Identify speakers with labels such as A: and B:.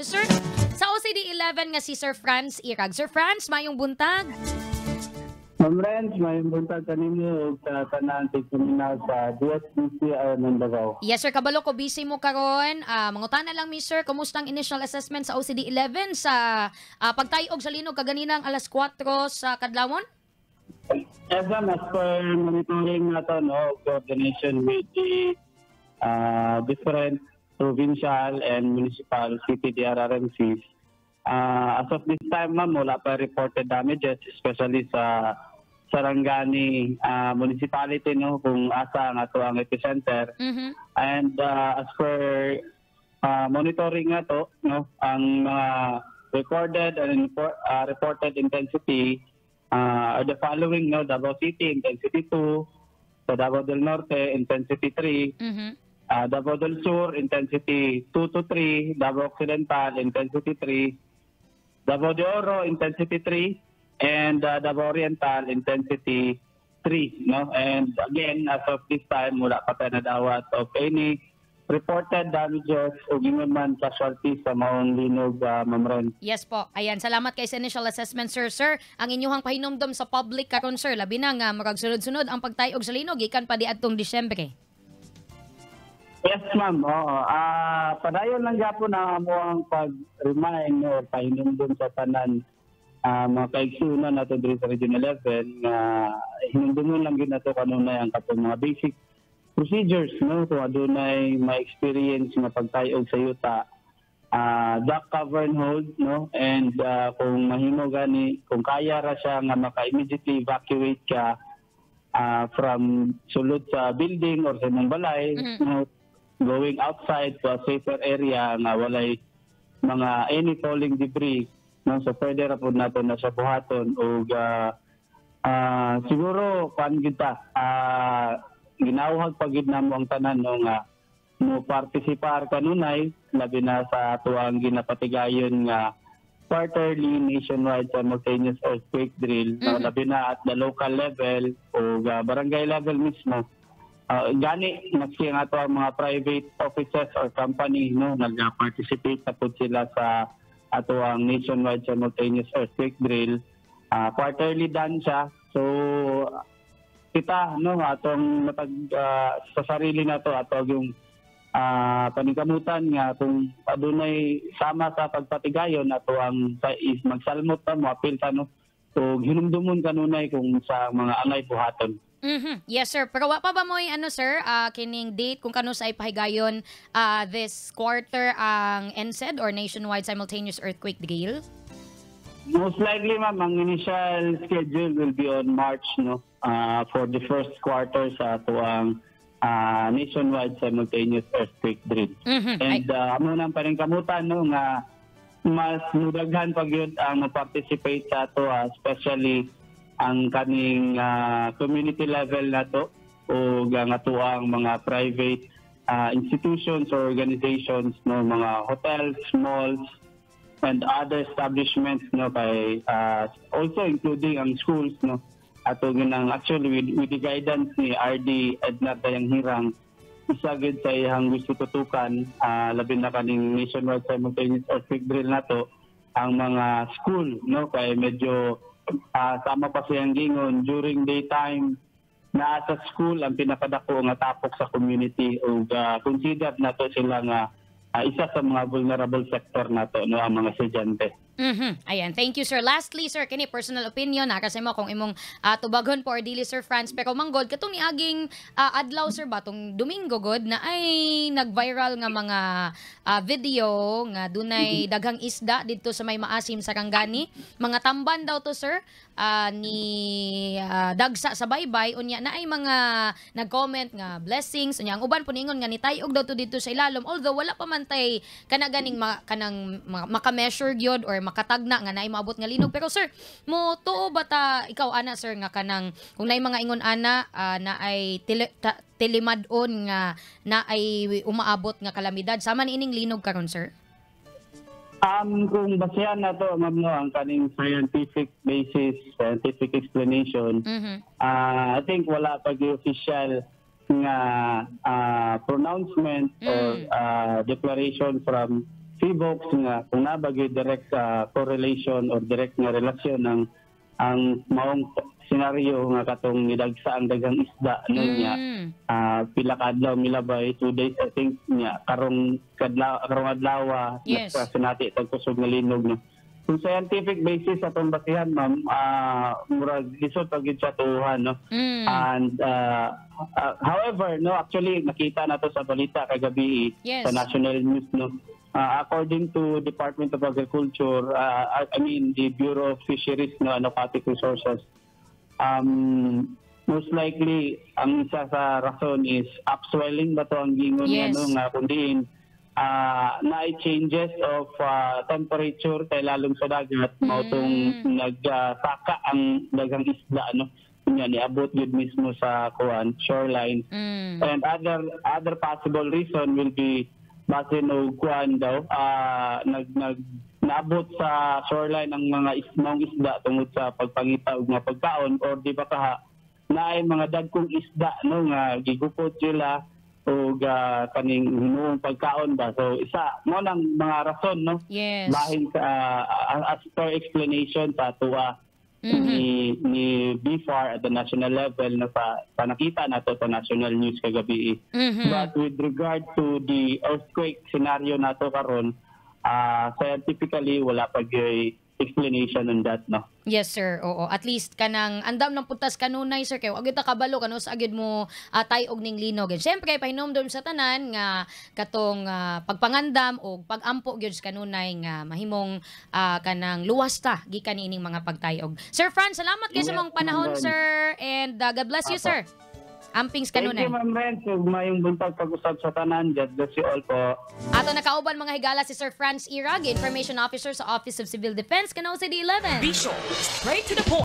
A: Officer sa OCD 11 nga si Sir Franz Irag. Sir Franz, maayong buntag.
B: Ma'am Renz, maayong buntag kanimo ug sa tanan tigpaminaw sa DSBC Davao.
A: Yes sir, kabalo ko busy mo karon. Mangutana lang mi, sir, kumusta ang initial assessment sa OCD 11 sa pagtayog sa linog kaganinang alas 4 sa kadlawon?
B: Yes ma'am, as per monitoring nato, no, coordination with the different provincial and municipal city DRRMCs. As of this time, ma'am, wala pa reported damages, especially sa Sarangani municipality, no, kung asa ang ato ang epicenter. And as per monitoring nga to, no, ang mga recorded and reported intensity are the following, no: Davao City, intensity 2, sa Davao del Norte, intensity 3, Davao del Sur, intensity 2 to 3, Davao Occidental, intensity 3, Davao de Oro, intensity 3, and Davao Oriental, intensity 3, no? And again, as of this time, wala pa tayo nadawat of any reported damages o ingon man casualties sa maong linog, Ma'am Ren.
A: Yes po. Ayan, salamat kay sa initial assessment, sir. Sir, ang inyuhang pahinumdom sa public karon, sir, labi na nga murag sunod-sunod ang pagtayog sa linog gikan pa di adtong Disyembre.
B: Yes, ma'am. Oo. Padayon lang gyapon na amo ang pag-remind, no, pahinumdom sa tanan mga kaigsunan nato diri sa Region 11 nga hinumdumon lang gyud nato kanunay ang katong mga basic procedures, no, kung adunay ma-experience nga pagtayog sa yuta, duck, cover and hold, no, and kung mahimo gani, kung kaya ra siya nga maka immediately evacuate ka from sulod sa building or sa imong balay, no, going outside to a safer area nga walay mga any falling debris, no. So pwede ra pud nato na sa buhaton ug siguro kuan gyud ta, ginawhag pa gyud namo ang tanan, no, nga mo partisipar kanunay, labi na sa atuang ginapatigayon nga quarterly nationwide simultaneous earthquake drill, no, labi na at the local level o barangay level mismo. Gani maski ang ato ang mga private offices or company, no, nag-participate na pud sila sa ato ang nationwide simultaneous earthquake drill. Quarterly done siya, so kita, no, atong matag sa sarili nato, ato yung paningkamutan nga kung adunay sama sa pagpatigayon ato ang sa is magsalmot ta, moapil ta, no, so hinumdumon kanunay kung sa mga angay buhaton.
A: Yes, sir. Pero wa pa ba mo'y ano, sir, kining date kung kanus-a ipahigayon this quarter ang NSED or Nationwide Simultaneous Earthquake Drill?
B: Most likely, ma'am, ang initial schedule will be on March, no, for the first quarter sa atuang nationwide simultaneous earthquake drill. And amo nang paningkamutan, no, nga mas mudaghan pa gyud ang mo-participate sa ato, especially ang kaning community level nato o ang atuang mga private institutions or organizations, no, mga hotels, malls and other establishments, no, kay also including ang schools, no. Ato ginang actually with the guidance ni RD Edna Dayanghirang, isa gyud sa iyang gusto tutukan, labi na kaning nationwide simultaneous earthquake drill nato, ang mga school, no, kay medyo sama pa siyang gingon, during daytime naa sa school ang pinakadako nga tapok sa community ug consider nato sila nga isa sa mga vulnerable sector nato, no, ang mga estudyante.
A: Ayan, thank you, sir. Lastly, sir, kini personal opinion na kasi mo kung imong tubagon po or dili, Sir Franz, pero manggod katong niaging adlaw, sir, ba tong Domingo god na ay nag-viral nga mga video nga dunay daghang isda didto sa may Maasim, Sarangani. Mga tamban daw to, sir, ni dagsa sa baybay. Unya na ay mga nag-comment nga blessings, unya ang uban po ningon nga nitayog daw to didto sa ilalom, although wala pa man tay kana ganing kanang maka-measure gyud or makatagna nga naay maabot nga linog. Pero sir, mo tuo ba ta ikaw ana, sir, nga kanang kung naay mga ingon ana na ay tilimad-on nga na ay umaabot nga kalamidad sama ni ining linog karon, sir?
B: Kung basehan nato, ma'am, no, ang kaning scientific basis, scientific explanation, I think wala pa gyud official nga pronouncement or declaration from Phivolcs nga kung naa ba gyud direct correlation or direct nga relasyon ng ang maong senaryo nga katong nidagsa ang daghang isda, no, niya pila ka adlaw milabay, 2 days I think, niya karong kadlaw, karong adlaw nagpasinati tag kusog nga linog, no. Kung scientific basis atong basihan, ma'am, murag lisod pag gyud sa tuuhan, no. And however, no, actually nakita na to sa balita kagabi sa national news, no. According to Department of Agriculture, I mean the Bureau of Fisheries, no, and Aquatic Resources, most likely ang isa sa rason is upwelling ba to ang gingon niya, no, nga kundiin naay changes of temperature kay lalong sa dagat, mao tong nagsaka ang daghang isda, no, nya niabot gyud mismo sa kuan, shoreline. And other other possible reason will be base no kuan daw, nag nag naabot sa shoreline ang mga maong isda tungod sa pagpangita og mga pagkaon or di ba kaha naay mga dagkong isda, no, nga gigupot sila og kaning hinuong pagkaon ba. So isa mo nang mga rason, no, bahin sa as per explanation sa atoa ni BFAR at the national level na sa nakita nato sa national news kagabi. But with regard to the earthquake scenario nato karon, scientifically wala pa gyud explanation on that, no.
A: Yes, sir. Oo. At least kanang andam ng puntas kanunay, sir, kay wa gyud ta kabalo kano sa gyud mo tay-og ning linog. And syempre pahinomdom sa tanan nga katong pagpangandam og pagampo gyud sa kanunay nga mahimong kanang luwas ta gikan niining mga pagtayog. Sir Franz, salamat kay sa
B: Yes,
A: mong panahon,
B: Ma'am Ren.
A: sir, and God bless you,
B: Apo.
A: Sir. Ampings
B: Thank
A: kanunay.
B: you, Ma'am Ren. So, mayong buntag pag-usab sa tanan. God bless you all po.
A: Ato nakauban, mga higala, si Sir Franz Irag, Information Officer sa Office of Civil Defense, Kanao City 11.
C: Be sure, straight to the point.